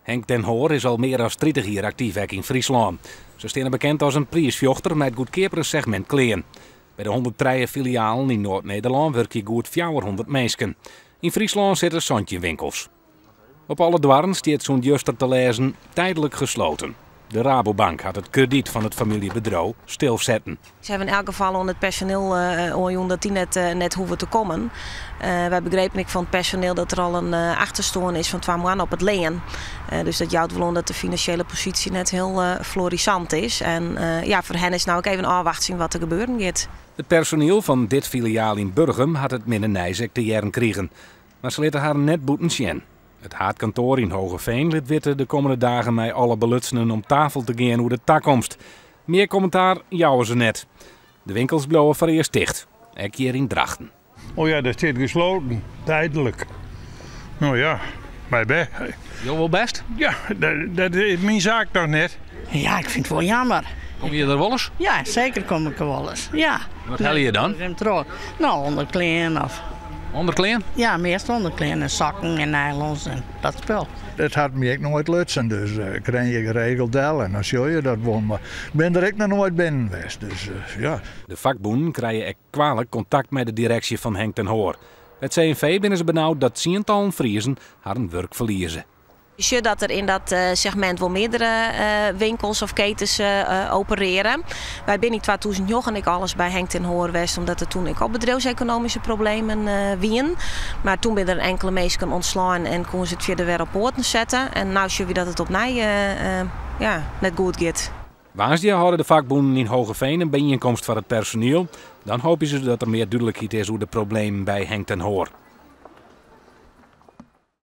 Henk ten Hoor is al mear as 30 jier aktyf ek yn Fryslân. Se steane bekend as in priisfjochter mei it goedkeapere segmint klean. By de 103 filialen yn Noard-Nederlân wurkje goed 400 minsken. Yn Fryslân sitte 17 winkels. Op alle doarren stiet sûnt juster te lêzen 'tijdelijk gesloten'. De Rabobank hat it kredyt fan it famyljebedriuw stilsetten. Se hawwe yn elk gefal oan it personiel oanjûn dat dy net hoege te kommen. Wy begrepen ek fan it personiel dat der al in achterstân is fan twa moanne op it lean. Dus dat jout wol oan dat de finansjele posysje net hiel florissant is. En ja, foar hen is no ek even ôfwachtsjen wat der gebeuren giet. It personiel fan dit filiaal yn Burgum hat it minne nijs ek te hearren krigen. Mar se litte harren net bûten sjen. It haadkantoar yn Hoogeveen lit witte de kommende dagen mei alle belutsenen om tafel te gean oer de takomst. Mear kommentaar jouwe se net. De winkels bliuwe foarearst ticht, ek hjir yn Drachten. Oh ja, dat stiet gesloten, tijdelijk. No ja, my bêst. Jo wol bêst? Ja, dat is myn saak toch net? Ja, ik fyn it wol jammer. Komme je der wolris? Ja, seker kom ik der wolris. Ja. Wat helje je dan? No, ûnderklean of... Ûnderklean? Ja, meast ûnderklean en sokken en nylons en dat spul. It hat my ek noait lutsen, dus ik rin hjir geregeld del en dan sjoch je dat wol. Mar ik bin der ek noch noait binnen west, dus ja. De fakbûnen krije ek kwalik kontakt mei de direksje fan Henk ten Hoor. By it CNV binne se benaud dat tsientallen Friezen harren wurk ferlieze. Je sjogge dat der yn dat segmint wol meardere winkels of ketens opereare. Wy binne yn 2009 ek alris by Henk ten Hoor west, omdat der toen ek al bedriuwsekonomyske problemen wienen. Mar toen binne der inkele minsken ûntslein en koene se it fierder wer op poaten sette. En no sjogge wy dat it opnij ja, net goed giet. Woansdei hâlde de fakbûnen yn Hoogeveen in byienkomst foar it personiel. Dan hoopje se dat der mear dúdlikheid is oer de problemen by Henk ten Hoor.